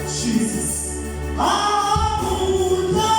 Jesus. Hakuna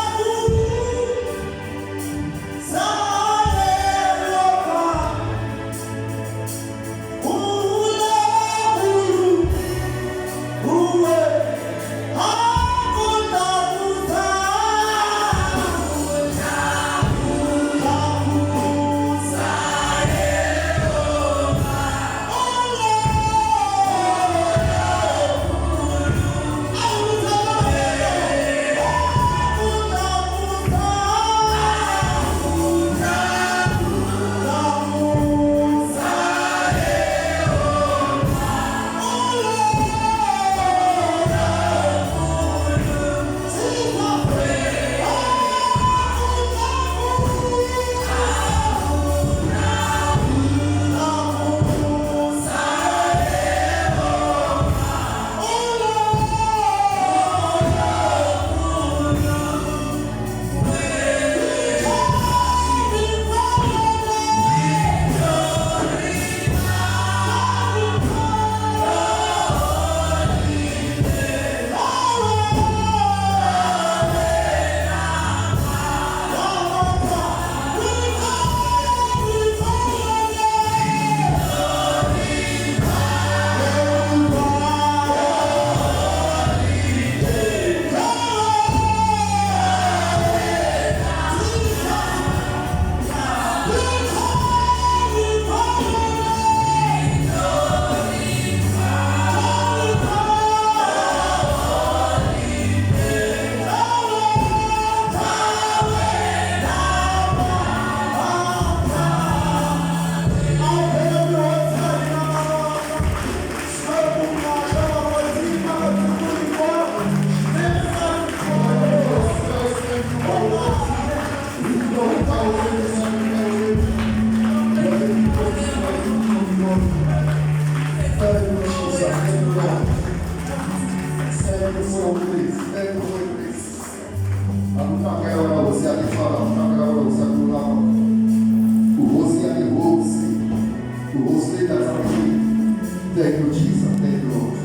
Thank you, Jesus. Thank you, Lord.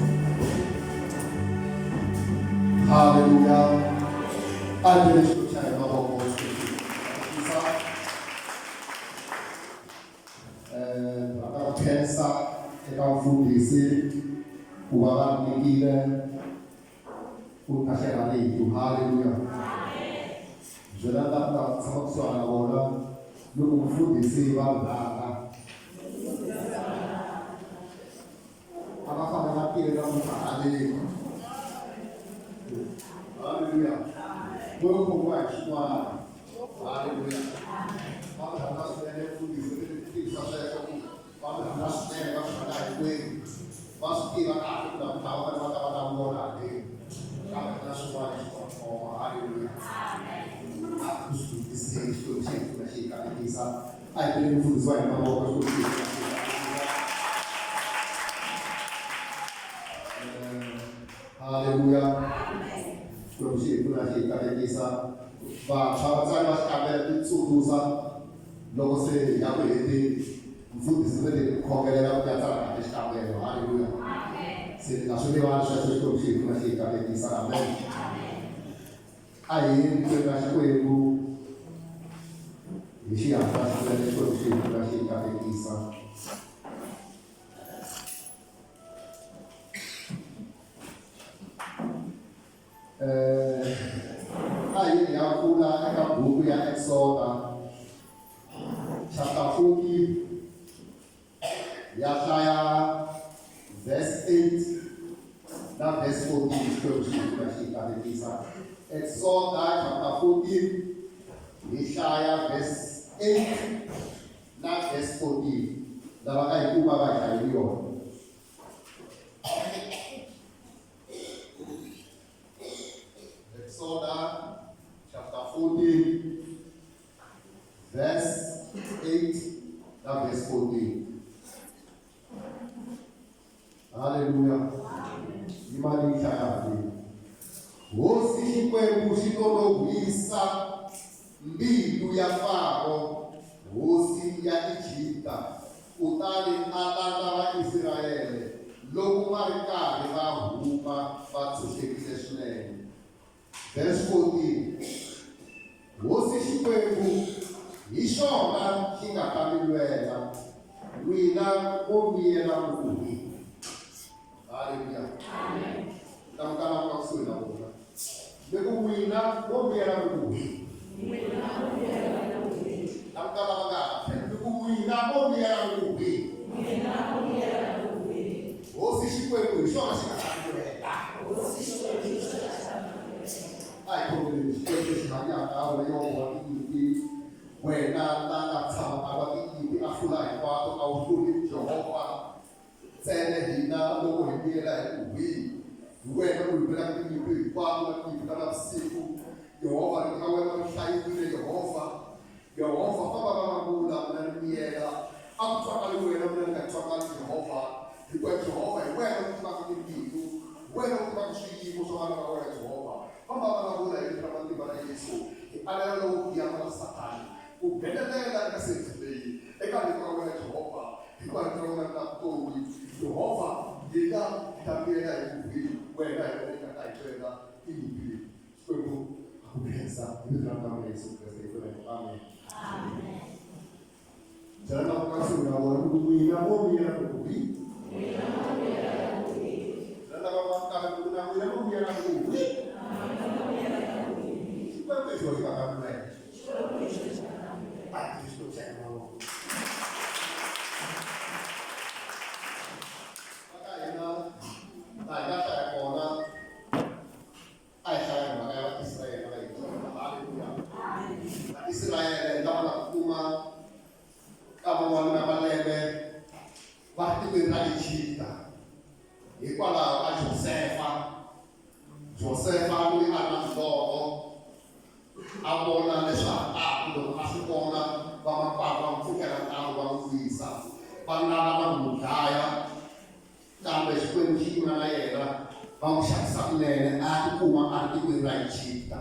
Hallelujah. A mavoko rhanga ku khensa eka mfundhisi ku va va nyikile ku ta xerha rito. Hallelujah. Byela lava nga tshama kusuhana na vona loko mfundhisi va rhanga a va fanele va tirha namuntlha haleni. Hallelujah. Vo khomiwa hi xin'wana. Hallelujah. Va mi rhandza swinene mfundhisi ni tivisa sweswo ku va mi rhandza swinene va swi rhandza hinkwenu. Va swi tiva kahle ku namuntlha va fanele va ta va ta vona haleni. Kambe ku na swin'wana leswi nga khoma. Hallelujah. A ku swi twisiseni Xikwembu xi hi pfuna xi hi katekisa. A hi beleni mfundhisi wa hina mavoko Xikwembu xi hi pfuna xi hi katekisa. Haleluya. Xikwembu xi hi pfuna xi hi katekisa. Vantshwa vatswari va xikambela ti tsundzuxa loko se hi ya ku heteni mfundhisi ve le ku khongelela ku ya tsala kahle xikambelo. Haleluya. Se ni nga swi rivali sweswo Xikwembu xi hi pfuna xi hi katekisa. Amen. A hi ritweni ra Xikwembu hi xihatla swinene Xikwembu xi hi pfuna xi hi katekisa. A hi ya pfula eka buku ya Exoda chapter 14 ya hlaya verse 8 na verse 14 Xikwembu xi hi xi katekisa. Exoda chapter 14 hi hlaya verse 8 na verse 14 lava nga yi kuma va hlayeli yona. Exoda chapter 14 verse 8 na verse 14. Haleluya. Yimani yi hlaya haleni. Hosi Xikwembu xi nonohisa mbilu ya Faro, hosi ya Egipta, kutani a landza Vaisraele loko va ri karhi va huma va tshunxekile. swinene. Verse 14, Hosi Xikwembu hi xona xi nga ta mi lwela, n'wina mo miyela mi ku hwi. Haleluya. Languta lava nga kusuhi na vona. Mi ku n'wina mo miyela mi ku hwi. Languta lava nga hala tlhelo. Mi ku n'wina mo miyela mi ku hwi. Hosi Xikwembu hi xona xi nga ta mi lwela. A hi khongeleni Xikwembu lexi hanyaka, wena Yehovha wa tinyimpi, wena la nga tshama a lwa tinyimpi a hlula hinkwato, a wu hluli Jehovha ntsena hina loko hi miyela hi ku hwi. Hi wena u hi lwelaka tinyimpi hinkwato na tinyimpi ta navusiku. Yehovha, rito ra wena ri hlayiwile, Yehovha. Yehovha, famba va vula, mina ni miyela. A ku twakali wena, mina ni nga twakali, Yehovha. Hikuva Yehovha, hi wena u tivaka timbilu, hi wena u tivaka swiyimo swa vana va wena, Yehovha. Famba va vula hi vito ra matimba ra Yesu, hi alela lowo biha na Sathana ku nghenelela eka service leyi, eka rito ra wena, Yehovha, hikuva rito ra wena ri na vutomi. Yehovha, hina hi ta miyela hi ku hwi, wena hi wena i nga ta hi lwela tinyimpi leti. Xikwembu a ku khensa hi vito ra N'wana Yesu Kreste hi pfuna amen. Byela lava nga kusuhi na vona ku n'wina mo miyela ku ku hwi. Byela lava va kala ku na n'wina mo miyela ku hwi. Xikwembu hi xona xi nga ta mi lwela. A hi Xikwembu xa hina mavoko. Va ka hina laha hi nga hlaya kona A hi hlaya mhaka ya Vaisrayele na Vaegipta. Haleluya! Vaisrayele lava nga kuma ka van'wana na malembe va ri tikweni ra Egipta hikwalaho ka Josefa. Josefa loyi a ri na milorho a vona leswi loko a swi vona vamakwavo va n'wi pfukela ntamu va n'wi wisa va lava na ku n'wi dlaya. Kambe Xikwembu xi yima na yena, va n'wi xavisa kunene, a ya tikuma a ri tikweni ra Egipta.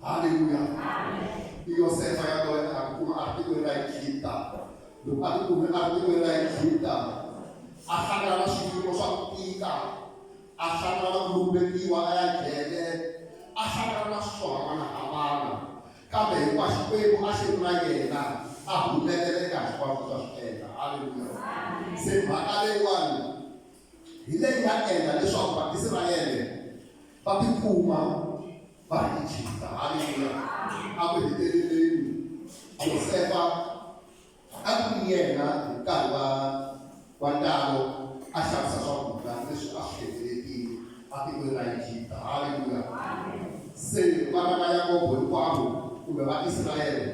Haleluya! I Yosefa yaloye a nga tikuma a ri tikweni ra Egipta. Loko a tikume a ri tikweni ra Egipta, a hlangana na swiyimo swa ku tika, a hlangana na ku lumbetiwa a ya jele, a hlangana na swo hambanahambana. Kambe hikuva Xikwembu a xi ri na yena, a humelela eka hinkwaswo leswi a swi endla. Haleluya! Se mhaka leyiwani hi leyi nga endla leswaku Vaisrayele va tikuma va ri Egipta. Haleluya! A ku heteleleni Yosefa a ku ri yena hi nkarhi wa wa ntalo a xavisa swakudya leswi a swi hlengeletile atikweni ra Egipta. Haleluya! Se vana va Yakobo hinkwavo kumbe Vaisrayele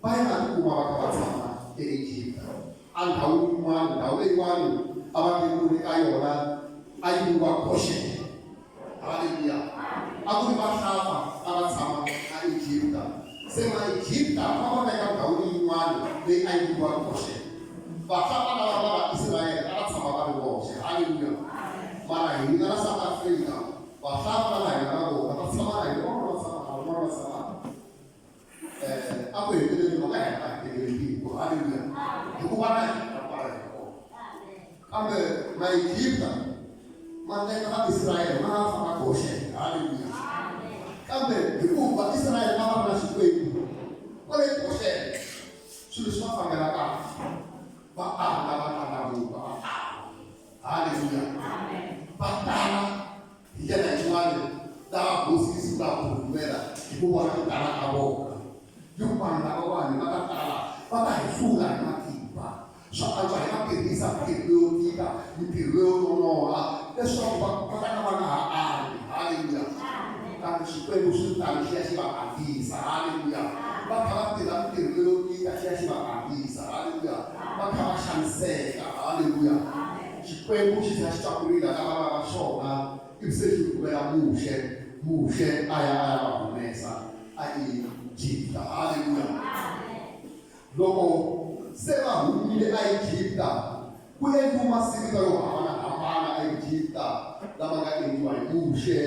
va ya va tikuma va kha va tshama eEgipta, endhawini yin'wana. Ndhawu leyiwani a va nge ka yona a yi vuriwa Goxene. Haleluya! A ku ri vahlapfa a va tshama aEgipta. Se Vaegipta va va veka ndhawini yin'wana leyi a yi vuriwa Goxene. Vahlapfa lava va Vaisrayele a va tshama va ri voxe. Haleluya! Mara hina la South Africa, vahlapfa lava hi nga na vona va tshama na hina, van'wana va tshama hala, van'wana va tshama hala. A ku heteleleni va nga heta hi tekele tiko. Haleluya! Hikuva na hina kwala hi nga kona. Kambe Vaegipta ma teka Vaisrayele ma va faka Goxene. Haleluya! Kambe hikuva Vaisrayele a va ri na Xikwembu kwale Goxene, swilo swi va fambela kahle. Va andza, va ndlandlamuka, va tala. Haleluya! Va tala hi ndlela yin'wana laha hosi yi sungulaka ku rhumela hi ku vona ku tala ka vona. Yi ku vanhu lavawani va ta tala, va ta hi hlula hi matimba. Swa antswa hi va tirhisa mintirho leyo tika, mintirho leyo nonoha, leswaku va va ta ka va nga ha ali. Haleluya! Kambe Xikwembu xi ri tano, xi ya xi va andzisa. Haleluya! Va kha va tirha mintirho leyo tika, xi ya xi va andzisa. Haleluya! Va kha va xaniseka. Haleluya! Xikwembu xi tlhela xi twa ku rila ka vana va xona, ivi se xi rhumela Muxe. Muxe a ya a ya va humesa aEgipta. Haleluya! Loko se va humile aEgipta, ku endliwe masingita yo hambana-hambana aEgipta lama nga endliwa hi Muxe.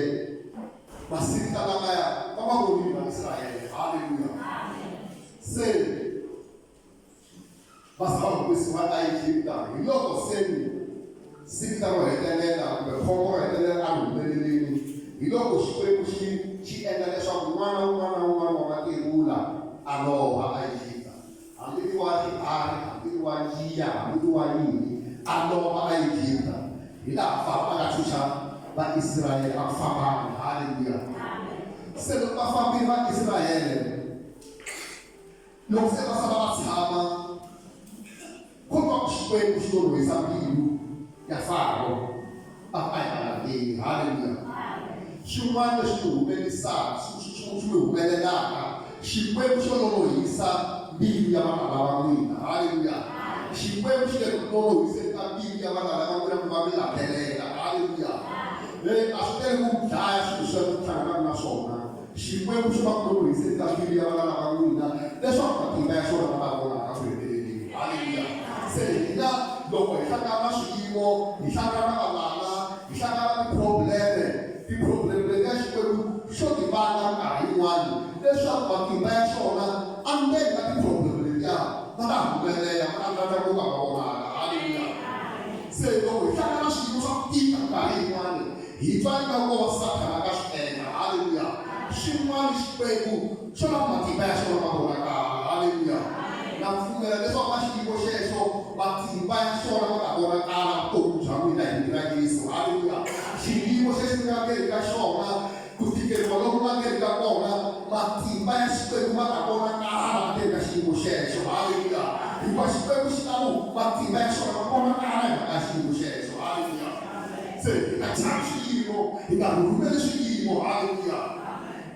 Masingita lamaya va ma vonile Vaisrayele. Haleluya! Se va za va humesiwa aEgipta, hiloko se singita ro hetelela kumbe khombo ro hetelela a ri humelelile. Hi loko Xikwembu xi xi endla leswaku n'wana wun'wana na wun'wana wa mativula a lova aEgipta, hambi i wa xiharhi, hambi i wa njiya, hambi i wa yini, a lova aEgipta, hi laha Faro a nga tshunxa Vaisrayele a ku fambani. Haleluya! Se loko va fambile Vaisrayele, loko se va sala va tshama, ko twa ku Xikwembu xi lo rhurhisa mbilu ya Faro, a ku a hi va landzeli. Haleluya! Swin'wana leswi mi humelisaka, swi mi humelelaka, Xikwembu xo lolohisa mbilu ya valala va n'wina. Haleluya! Xikwembu xi le ku lolohiseni ka mbilu ya valala va n'wina ku va mi landzelela. Haleluya! Hey, a swi tele ku dlaya swilo sweswo mi hlanganaka na swona. Xikwembu xi va ku lolohiseni ka mbilu ya valala va n'wina leswaku matimba ya xona ma ta vonaka ku heteleleni. Haleluya! Se hina loko hi hlangana na swiyimo, hi hlangana na valala, hi hlangana na ti-problem-e, ti-problem letiya Xikwembu xo ti vanga minkarhi yin'wana leswaku matimba ya xona endzeni ka ti-problem letiya ma ta humelela, ma ta ndlandlamuka ma vonaka. Haleluya! Se loko hi hlangana na swiyimo swa ku tika minkarhi yin'wana, Hi twa ingaku ko va Sathana a nga swi endla. Haleluya! Xin'wana Xikwembu xo lava matimba ya xona ma vonakala. Haleluya! Na pfumela leswaku ka xiyimo xexo matimba ya xona ma ta vonakala vuton'wini bya n'wina hi vito ra Yesu. Haleluya! Xiyimo xexo mi nga nge ka xona, ku tikeriwa loku nga nge ka kona, matimba ya Xikwembu ma ta vonakala ndzeni ka xiyimo xexo. Haleluya! Hikuva Xikwembu xi lava ku matimba ya xona ma vonakala hi mhaka ya xiyimo xexo. Haleluya! Se hi nga chavi swiyimo, hi nga rhurhumeli swiyimo. Haleluya!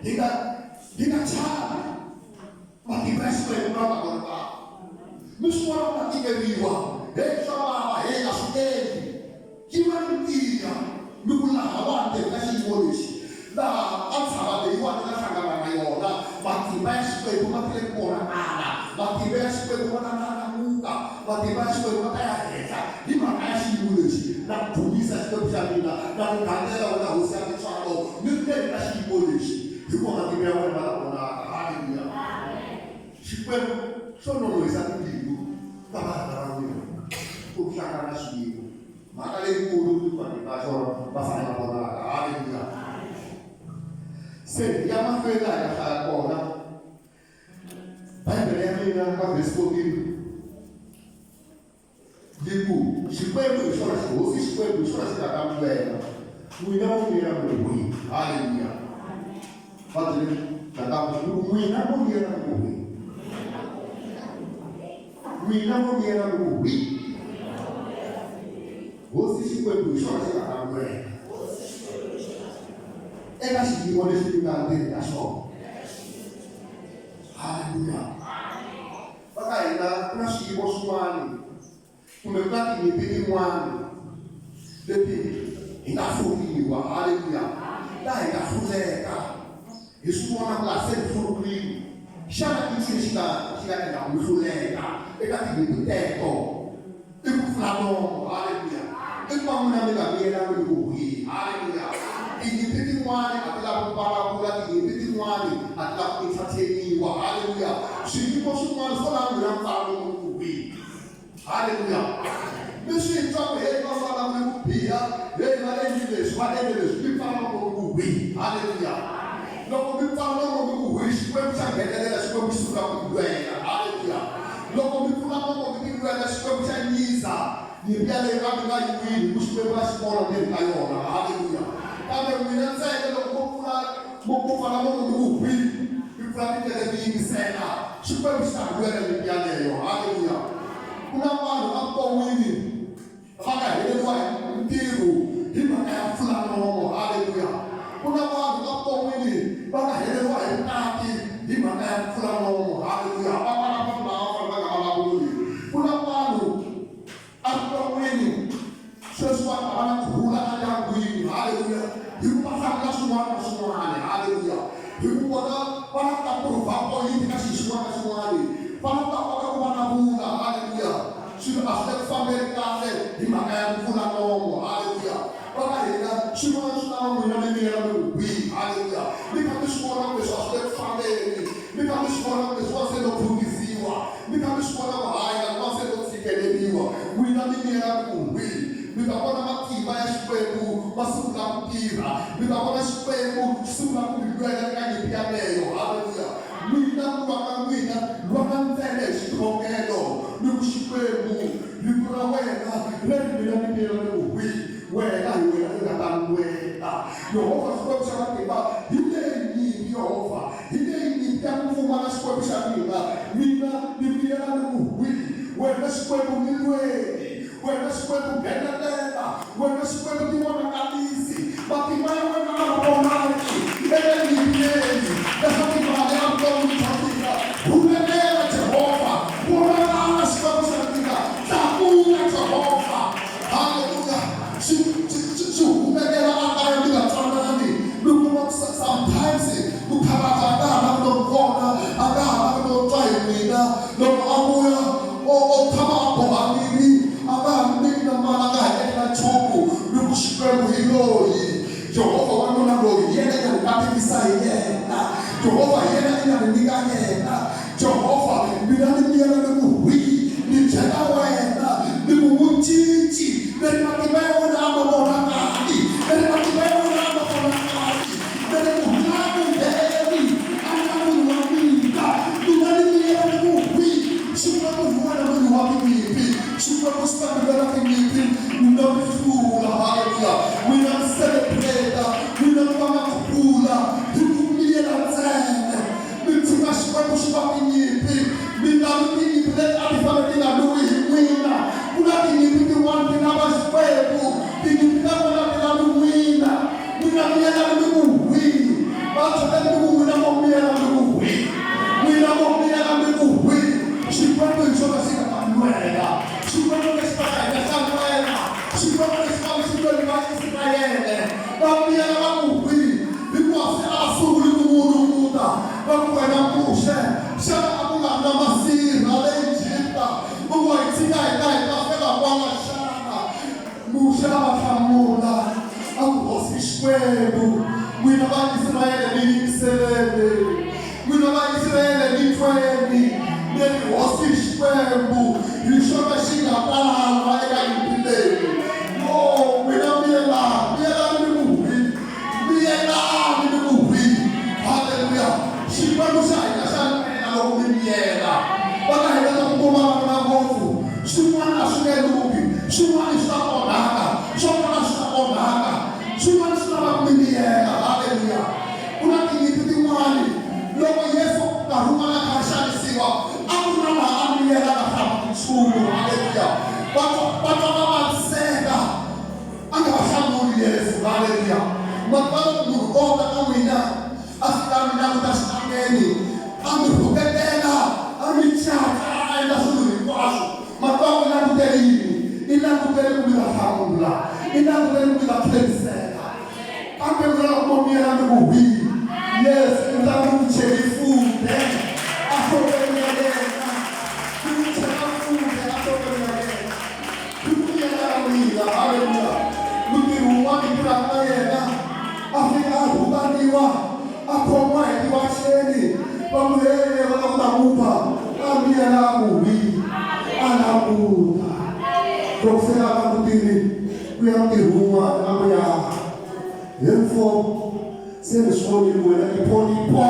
Hi nga hi nga chavi matimba ya Xikwembu ma ta vonakala. Mi swi vona ku nga tikeriwa, heyi swa vava, heyi a swi endli. Yima mi tiya mi ku lahawani ndzeni ka xiyimo lexi, laha a ntshava leyiwani ni nga hlangana na yona, matimba ya Xikwembu ma tile ku vonakala, matimba ya Xikwembu ma ta ndlandlamuka, matimba ya Xikwembu ma ta ya henhla hi mhaka ya xiyimo lexi. Na ku dzunisa Xikwembu xa mina, na ku gandzela wena Hosi ya tintswalo, ni ri ndzeni ka xiyimo lexi, hikuva matimba ya wena ma ta vonaka. Haleluya! Xikwembu xo nonohisa timbilu ta valala va n'wina ku hlangana na swiyimo. Mhaka leyikulu i ku matimba ya xona ma fanele ma vonaka. Haleluya! Se hi ya mahlweni laha hi nga hlaya kona Bibele ya mina ka verse 14 yi ku Xikwembu hi xona Hosi Xikwembu hi xona xi nga ta mi lwela n'wina mo miyela mi ku hwi. Haleluya! Va byele nakambe ku n'wina mo miyela mi ku hwi. N'wina mo miyela mi ku hwi. Hosi Xikwembu hi xona xi nga ta mi lwela eka xiyimo lexi mi nga ndzeni ka xona. Haleluya! Va ka hina ku na swiyimo swin'wana kumbe ku na tinyimpi tin'wana leti hi nga hluriwa. Haleluya! Laha hi nga hluleka hi swi vona ku laha se hi hluriwile. Xana i ncini xi nga xi nga endla ku mi hluleka eka tinyimpi teto? I ku pfula nomo. Haleluya! I ku va n'wina mi nga miyelangi mi ku hwii. Haleluya! Tinyimpi tin'wani a ti lavi ku vulavula, tinyimpi tin'wani a ti lavi ku entertain-iwa. Haleluya! Swiyimo swin'wana swo lava n'wina mi pfala nomo mi ku hwii. Haleluya! Mi swi twa ku heyi va vulavule ku biha, heyi va endli leswi, va endle leswi, mi pfala nomo mi ku hwii. Haleluya! Loko mi pfala nomo mi ku hwii, Xikwembu xa nghenelela, Xikwembu xi sungula ku mi lwela. Haleluya! Loko mi pfula nomo mi tilwela, Xikwembu xa nyiza nyimpi yaleyo a mi nga yi wini, hi ku Xikwembu a xi kona ndzeni ka yona. Haleluya! Kambe n'wina ntsena loko mo pfula mo mo pfala nomo mi ku hwi, mi pfula tindleve mi yingisela, Xikwembu xi ta mi lwela nyimpi yaleyo. Haleluya! Ku na vanhu evuton'wini va nga heleriwa hi ntirho hi mhaka ya ku pfula nomo. Haleluya! Ku na vanhu evuton'wini va nga heleriwa hi vukati hi mhaka ya ku pfula nomo. Haleluya! Va vana vanhu lava va fanele va nga vulavuli. Ku na vanhu evuton'wini sweswi va va na ku rhula endyangwini. Haleluya! Hi ku va hlamula swin'wana na swin'wana. Haleluya! Hi ku vona va lava ku ta prova point ka xilo xin'wana na xin'wana. Va lava ku ta kota ku vulavula. Haleluya! Swilo a swi le ku fambeni kahle hi mhaka ya ku pfula nomo. Haleluya! Va ka hina, swin'wana swi lava n'wina mi miyela mi ku hwi. Haleluya! Mi kha mi swi vona ku leswi a swi le ku fambeni. Mi kha mi swi vona ku leswiwa se no phungisiwa. Mi kha mi swi vona ku hayi laniwa se no tshikeleriwa. N'wina mi miyela mi ku hwi. Mi ta vona matimba ya Xikwembu ma sungula. ku tirha. Mi ta vona Xikwembu xi sungula ku mi lwela eka nyimpi yaleyo. Haleluya! N'wina ku lwa ka n'wina, lwana ntsena hi xikhongelo ni ku Xikwembu, Rito ra wena leri mina ni miyela ni ku hwi, wena hi wena i nga ta lwela. Yehovha Xikwembu xa matimba, hi leyi nyimpi, Yehovha, hi leyi nyimpi ya ku pfumala Xikwembu xa mina, mina ni miyela ni ku hwi, wena Xikwembu ni lweli. Wena Xikwembu nghenelela, wena Xikwembu tivonakalisi, matimba ya wena a ma vonaki eka nyimpi leyi ya swa timali evuton'wini bya mina. Humelela Jehovha, vonakala Xikwembu xa mina, tlakuka Jehovha. Haleluya! Xi xi xi humelela a kaya mi nga twanani, mi kuma ku sometimes mukhalabye a nga ha lavi no mi vona, a nga ha lavi no twa hi n'wina loko a vuya. O, o tshama a bohanile, a nga ha mi nyiki na mali, a nga ha endli na nchumu. Ni ku, Xikwembu hi loyi. Yehovha, wanuna loyi hi yena i nga ni katekisa hi yena. Yehovha hi yena i nga ni nyika yena. Yehovha, mina ni miyela ni ku hwi, ni byela wena, ni ku n'wi cinci, leri matimba ya wena a ma vonakali, leri matimba ya wena a ma vonakali, leri ku nga ku ngheni a nga munhu wa mina, mina ni miyela ni ku hwi. Xikwembu hi wena munhu wa tinyimpi. Xikwembu xi ta mi lwela tinyimpi n'wina mi hlula. Haleluya! N'wina mi celebrate, n'wina mi vanga ku kula hi ku miyela ntsena. Mi tshika Xikwembu xi va tinyimpi. Mi nga lwi tinyimpi leti a ti fanele ti nga lwiwi hi n'wina. Ku na tinyimpi tin'wana ti lava Xikwembu. Tinyimpi ta kona ti lavi n'wina. N'wina miyelani mi ku hwi. Va byeleni mi ku n'wina mo miyela mi ku hwi. N'wina mo miyela mi ku hwi. Xikwembu hi xona xi nga ta mi lwela. Xikwembu lexi va ka hina xa lwela. Xikwembu lexi va xi lweli Vaisrayele. Va miyela va ku hwi, hikuva se a va sunguli ku n'unun'uta. Va ku, Wena Muxe, xana a ku nga ri na masirha le Egipta, u ngo hi tshika hi ta hi ta fela kwala xana? Muxe a va hlamula a ku, Hosi Xikwembu, n'wina Vaisraele mi yingiseleni, n'wina Vaisraele mi tweni, leri Hosi Xikwembu hi xona xi nga ta lwa eka nyimpi leyi. Yo, n'wina miyelani, miyelani mi ku hwi, miyelani mi ku hwi. Haleluya! Xikwembu xa hina xa lwela loko mi miyela. Va ta hina loko ko vulavula ngopfu, swin'wana a swi nge lunghi, swin'wana swi ta onhaka, swin'wana swi ta onhaka, swin'wana swi lava ku mi miyela. Haleluya! Ku na tinyimpi tin'wana loko Yesu nkarhi wun'wana a kha a xanisiwa, a ku ri na laha a miyela a nga hlamuli nchumu. Haleluya! Va twa va twa va vaviseka. A nga va hlamuli Yesu. Haleluya! Ma tiva loko munhu o ta ka n'wina a fika a mi languta xikandleni, a mi rhuketela, a mi caca, a endla swilo hinkwaswo, ma tiva ku i langutele yini? I langutele ku mi ta hlamula. I langutele ku mi ta tlherisela. Kambe n'wina loko mo miyela mi ku hwi, Yesu u ta mi n'wi cheli funde enhlokweni ya yena. Mi n'wi chela funde enhlokweni ya yena. Hi ku miyela ka n'wina. Haleluya! Mutirhi wun'wana hi tirhaka na yena a fika a rhukaniwa, a khomiwa hi tiwacheni, va ku, He, va lava ku ta n'wi ba. A miyela a ku hwi, a languta. Loko se a langutile, ku ya mutirhi wun'wana a ku, Ya, he mfo, se ni swi vonile wena i phonipo.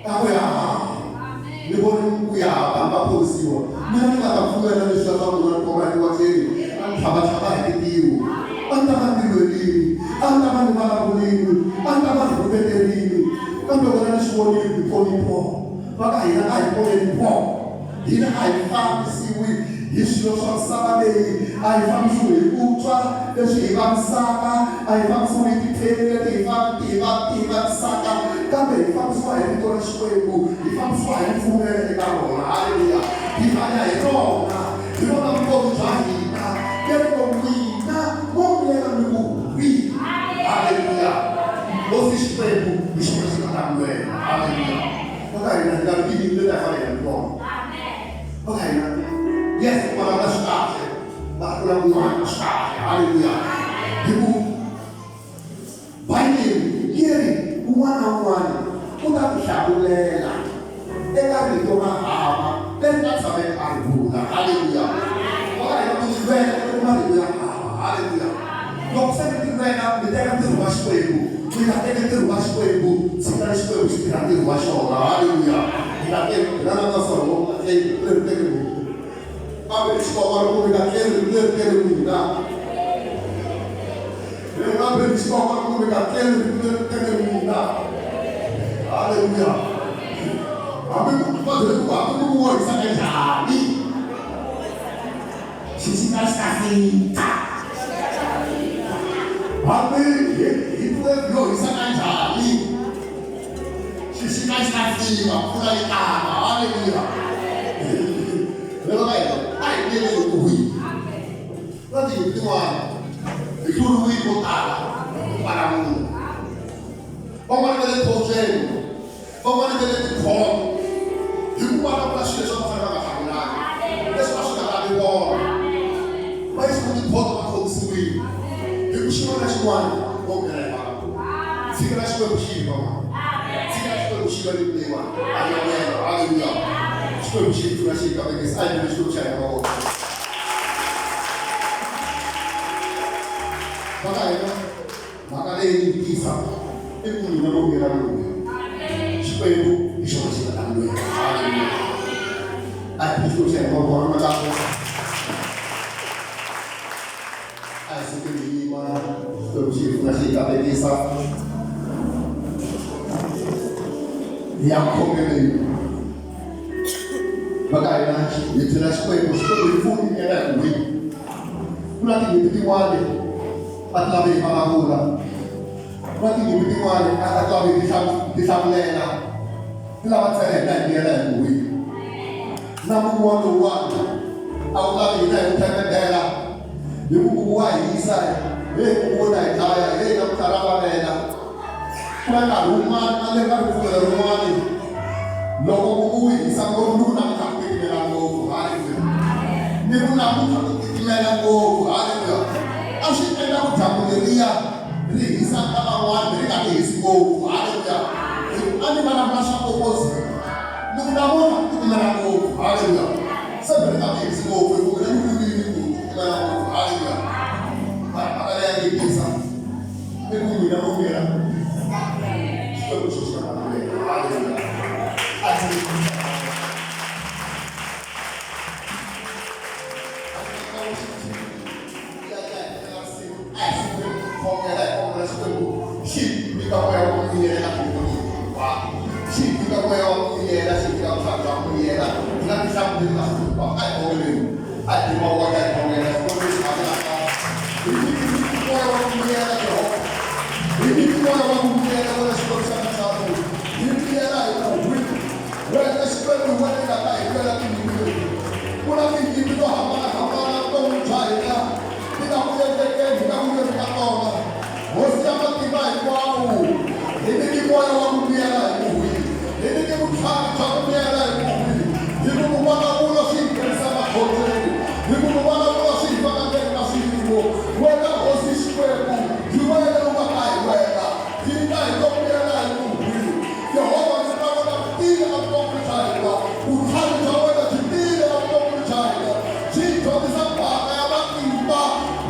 A ku, Ya, ni vone ku ya vanhu va phorisiwa. Mina ni nga ta pfumela leswiya swa munhu a ni khoma hi tiwacheni, a ni tlhava-tlhava hi tintiho. A ni ta va ni lwerile, a ni ta va ni vulavurile, a ni ta va ni rhuketerile. Kambe wena ni swi vonile ku i phonipo. Va ka hina a hi poneni pho. Hina a hi fambisiwi hi swilo swa misava leyi, a hi fambisiwi hi ku twa leswi hi vavisaka, a hi fambisiwi hi tipheni leti hi ti hi ti hi vavisaka, kambe hi fambisiwa hi Rito ra Xikwembu, hi fambisiwa hi ripfumelo eka rona. Haleluya! Hi hanya hi rona, hi rona vutomi bya hina. Lero n'wina mo miyela mi ku hwi. Haleluya! Hosi Xikwembu hi xona xi nga ta mi lwela. Haleluya! Va ka hina hi nga ri tinyimpi leti a hi fanele hi ya tona. Va ka hina yes ku vulavula swi kahle va ku na kun'wana swi kahle. Haleluya! Hi ku Bibele yi ri un'wana na un'wana u ta tihlamulela eka rito ra hava leri a tshameke a ri vula. Haleluya! Va ka hina ku tilwela eka marito ya hava. Haleluya! Loko se mi tilwela. wena mi teka ntirho wa Xikwembu. Mi nga teki ntirho wa Xikwembu, tshikani Xikwembu xi tirha ntirho wa xona. Haleluya. Mi nga teki, hina na nga solo, mi nga tleli, leri teki n'wina. Kambe xikomba loko mi nga tleli, leri teki n'wina. Mi nga beli xikomba loko mi nga tleli, leri teki n'wina. Haleluya. Hambi ku va byele ku hambi ku ku hisa kanjhani. Xixika xi ta fika. Hambi hi hi twelve yo hisa kanjhani. Xixika xi ta fika, mpfula yi tana. Haleluya. Lero ka hina a hi nge ku hwi. Na tinyimpi tin'wana hi hluriwile ko tala kwala munhu. Van'wana va le khotsweni, van'wana va le tikhoto hi ku vulavula swilo leswi a va fanele va nga hlamulanga, leswi a swi nga lavi vona. Va yisiwe tikhoto va khomisiwile hi ku xin'wana na xin'wana vo nghena hi vulavula. Tshikela Xikwembu xi lwa mani. Tshikela Xikwembu xi lwa nyimpi leyiwani. A hi ya wena. Haleluya. Xikwembu xi hi pfuna xi hi katekisa. A hi nyikeni Xikwembu xa hina mavoko. Va ka hina mhaka leyi yi tisa i ku mina no vuyela loyi. Xikwembu hi xona xi nga ta lwela. Haleluya. A hi Xikwembu xa hina mavoko na mavoko. A hi sukeni hi yima. Xikwembu xi hi pfuna xi hi katekisa. Hi ya khongeleni. Va ka hina hi byela Xikwembu, Xikwembu hi pfuni eka hi ku wini. Ku na tinyimpi tin'wani a ti lavi hi vulavula. Ku na tinyimpi tin'wani a ti lavi hi tihlamulela. Ti lava ntsena hina hi miyela hi ku wini. Na munhu wa lowuwani a wu lavi hina hi ku themendela hi ku ku wa hisa heyi ku wu ta hi dlaya heyi namuntlha ra vavela. Ku na nkarhi wun'wana a le ka ripfumelo rin'wana loko ku wu hisa ngopfu ni ku namuntlha ku titimela ngopfu haleluya ni ku namuntlha ku titimela ngopfu haleluya a swi endla ku dyambu leriya ri hisa ka van'wana ri nga ti hisi ngopfu haleluya hi ku a ni vulavula swa opposite ni ku namuntlha ku titimela ngopfu haleluya se ri nga ti hisi ngopfu hi ku mina ni vulile ku titimela ngopfu haleluya mhaka leyi ya yingisa i ku mina no mira Xikwembu xo xi nga haleluya a xi nyika moya wa ku miyela xi nyika moya wa ku miyela xi nyika vuxaka bya ku miyela hi nga tihlamuleli ka swilo hinkwaswo a hi khongeleni a hi mavoko hi khongela Xikwembu lexi hananaka hi nyiki moya wa ku miyela Yehovha hi nyiki moya wa ku miyela wena Xikwembu xa mintlhamu hi miyela hi ku hwi wena Xikwembu hi wena nga ta hi lwela tinyimpi leti ku na tinyimpi to hambanahambana vuton'wini bya hina ti nga ku endlekeni hi nga ku lweni ka tona hosi ya matimba hinkwawo hi nyiki moya wa ku miyela hi ku hwi hi nyiki vutlhari bya ku miyela hi ku hwi hi ku ku vulavula swi hi nghenisa makhotsweni hi ku ku vulavula swi hi faka ndzeni ka swiyimo wena hosi Xikwembu hi wena u nga ta hi wena hina hi to miyela hi ku hwi Yehovha ndzi ta vona ku tile evuton'wini bya hina vutlhari bya wena byi tile evuton'wini bya hina byi hi dyondzisa mhaka ya matimba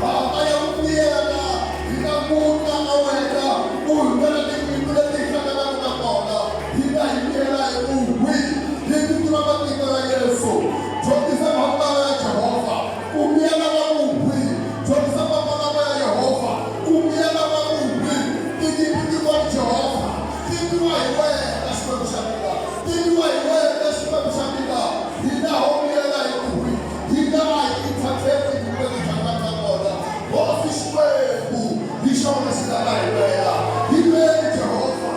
mhaka ya ku miyela hi nga muta ka wena u hi lwela tinyimpi leti hi hlanganaka na tona hina hi miyela hi ku hwi hi vito ra matimba ra Yesu dyondzisa mhaka ya Jehovha ku miyela va ku hwi dyondzisa mhaka ya Yehovha ku miyela va ku hwi tinyimpi tin'wana Jehovha ti lwiwa hi wena Xikwembu xa mina ti lwiwa hi wena Xikwembu xa mina hina ho miyela hi ku hwi hina a hi tithatheli tinyimpi leti hlanganaka na tona hosi Xikwembu hi xona xi nga ta hi lwela hi lweni Jehovha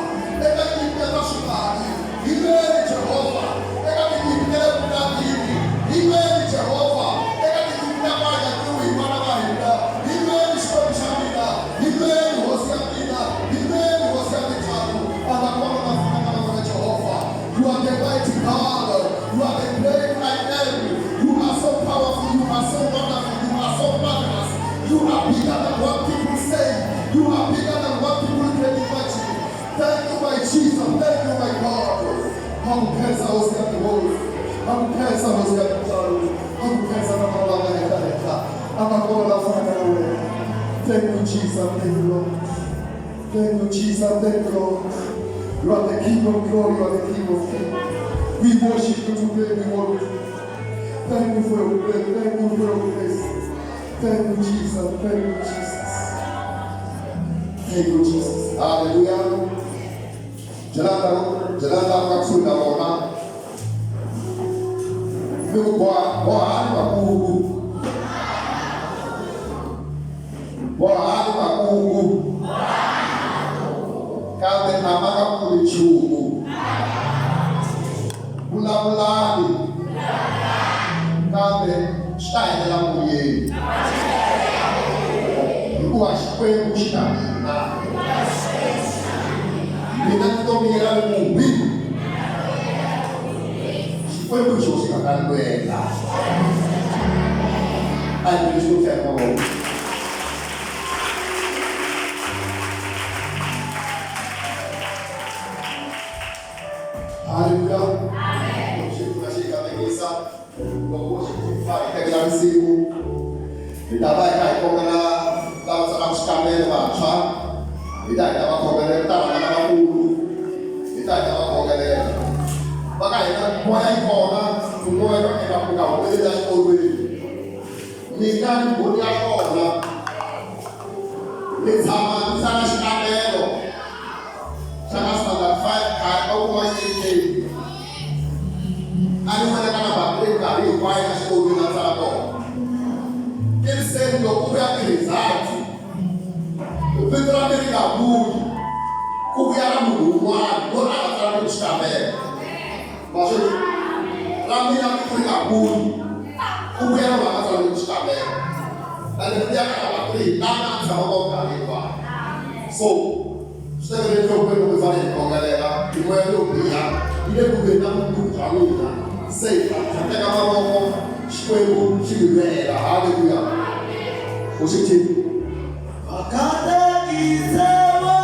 eka nyimpi ya ta swimali hi lweni Jehovha eka tinyimpi ta le vukatini hi lweni Jehovha eka tinyimpi ta ku hanya hi vana va hina hi lweni Xikwembu xa mina hi lweni hosi ya mina hi lweni hosi ya tintswalo a nga kona la fanaka na wena Jehovha you are the mighty God you are the great I am you are so powerful you are so wonderful you are so marvelous you are bigger than what people say you are bigger than what people can imagine thank you my Jesus thank you my God ha ku khensa hosi ya tihosi ha ku khensa hosi ya tintswalo ha ku khensa na malanga henhla henhla a nga kona la fanaka na wena. Thank you, Jesus. Thank you, Lord. Thank you, Jesus. Thank you, Lord. You are the King of glory. You are the King of kings. We worship you today. We worship you. Thank you for your grace. Thank you for your grace. Thank you, Jesus. Thank you, Jesus. Thank you, Jesus. Hallelujah. Byelani byelani lava nga kusuhi na vona mi ku boha bohani makungu bohani makungu kambe a ma nga pfuni nchumu vulavulani kambe swi ta helela moyeni hikuva Xikwembu xi na mina mina ni to miyela ni ku hwi Xikwembu hi xona xi nga ta lwela a hi leswi ku tlhela mavoko. Haleluya. Loko xi pfuna xi katekisa loko xi pfa hi tekela risimu hi ta va hi kha hi kombela lava tsalaka swikambelo vantshwa hi ta hi ta va khongelela ta rhanga lavakulu hi ta hi ta va khongelela va ka hina moya yi kona moya yo endla ku nga humeleli exikolweni mina ni mbhoni ya kona ni tshama ni tsala xikambelo xa ka standard 5 khale a wu kuma xi a ni wela ka number 3 nkarhi hinkwayo ka xikolweni a tsala kona ivi se loko ku vuya ti-results vito ra mi ri nga vuyi ku vuya ra munhu un'wana loyi a nga tsala ku xikambelo ma swi ra mina vito ri nga vuyi ku vuya ra munhu a nga tsala ku xikambelo ene ri vuya ka number 3 lana a tshama kona nkarhi hinkwayo so swi tekele enhlokweni loko hi fanele hi khongelela mimoya yo biha yi le ku veni na vumundzuku bya n'wina se hi ta teka mavoko Xikwembu xi mi lwela haleluya u xi thini. Vakatekise.